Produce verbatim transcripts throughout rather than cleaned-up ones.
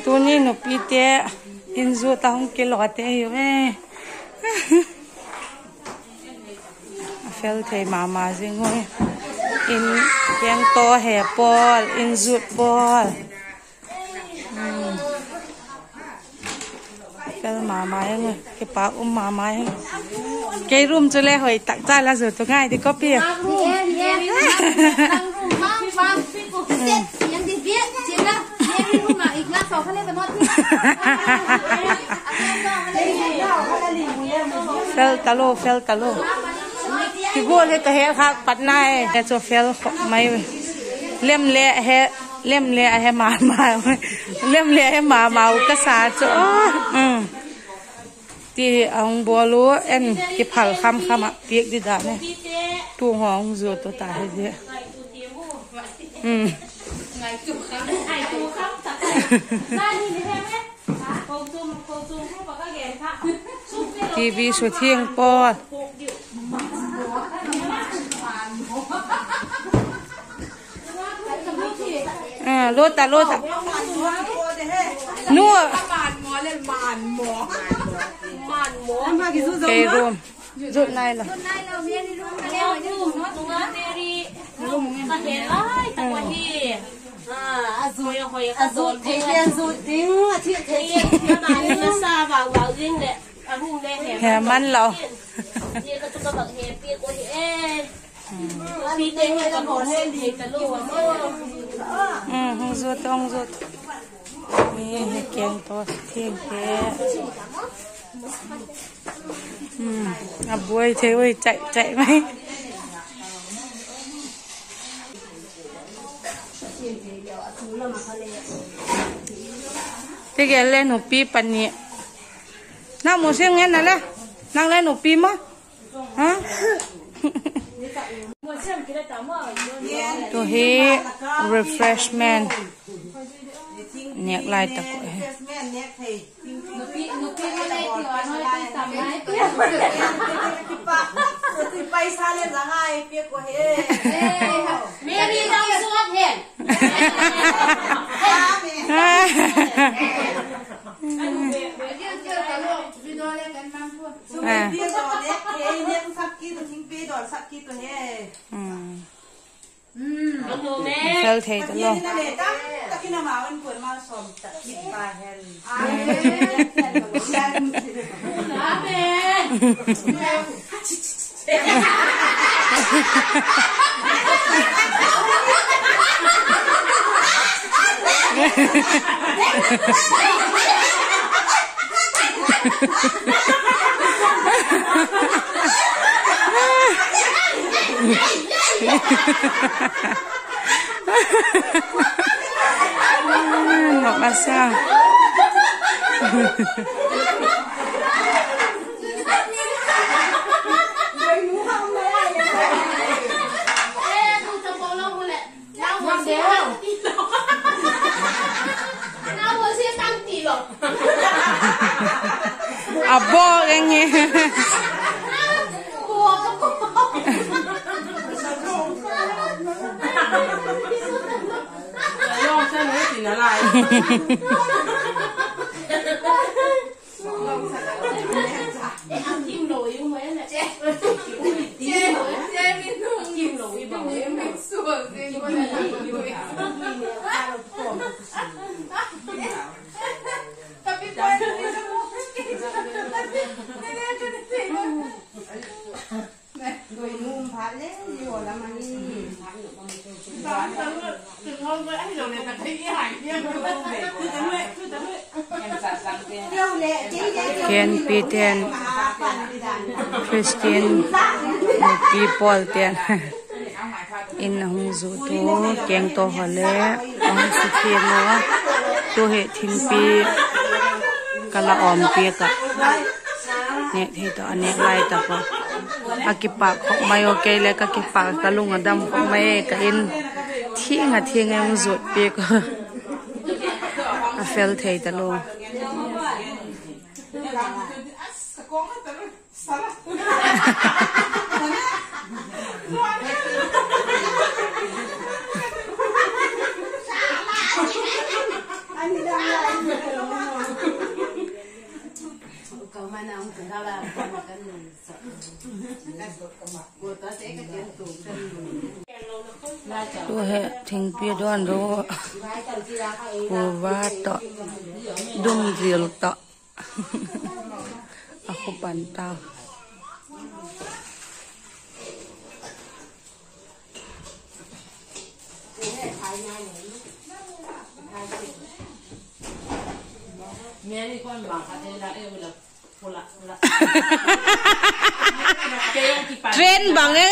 Tuni nupite in zut a hung kilawte hi e. A fel thei ma ma zing ui. In kengtaw he pawl, in zut pawl. Fel ma ma eng, kipak um ma ma eng. Kei room chu le hoi tak cha la zut u ngai di copy. Fel talo, fel talo. Kigual hi ka hel khâk pat nai. Ka chu fel khop mai. Lem le he, lem le a he ma ma. Lem le he ma ma u ka sa chu. Ti a hung bawl u, en kiphal kham kham ah piak di dan e. Tu hung zut u ta hi di. TV su thiang pawl. Lut ta, lut ta. Nu. Kei room. Zut nai lo. He man lo. Hung zut, hung zut. Mi he keng to thiang te. A buai thei ui, chai chai mai. Ti gel le nupi pani. Nang mu sim ngen na le. Nang le nupi ma. Ha? Tu hi refreshment nêk lai tak uh hi. Fel thei ta lo. Nok a sa. A bawk eng e. Kenpi ten Christian nupi pawl ten in a hung zut u, kengtaw haw le a hung suthiam u. Tu hi thingpi ka la awm piak ah, nêk thei tawh a nêk lai tak u. A kipak khop mai u, kei le ka kipak, ka lung a dam khop mai e, ka in thiang a thiang a hung zut piak u. A fel thei ta lo. Tu he thingpi dawn ru, kuva tawh, dumzil tawh, a khu pan tau. Train bang e.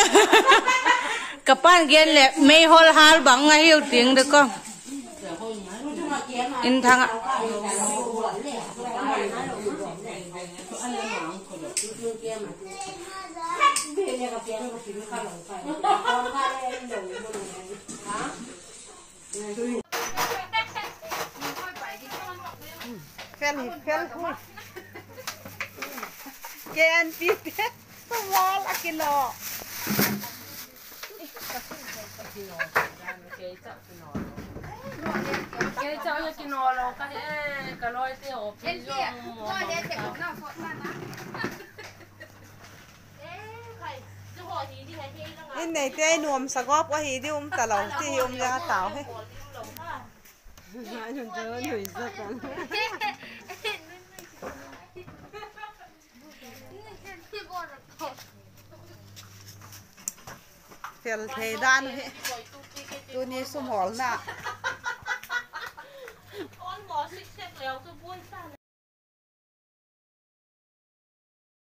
Ka pa'n gen leh meihol hâl bang ahiu ting de ko. In thang ah. Fel hi, fel hi. K N P te, wall a kilo. Kei chau le kinaw lo ka he, ka lawite office zong maw. In neite nuamsa gawp ahi di um talo ti hi um leng a tau hi. Fel thei dan hi. Tuni sum hawlna.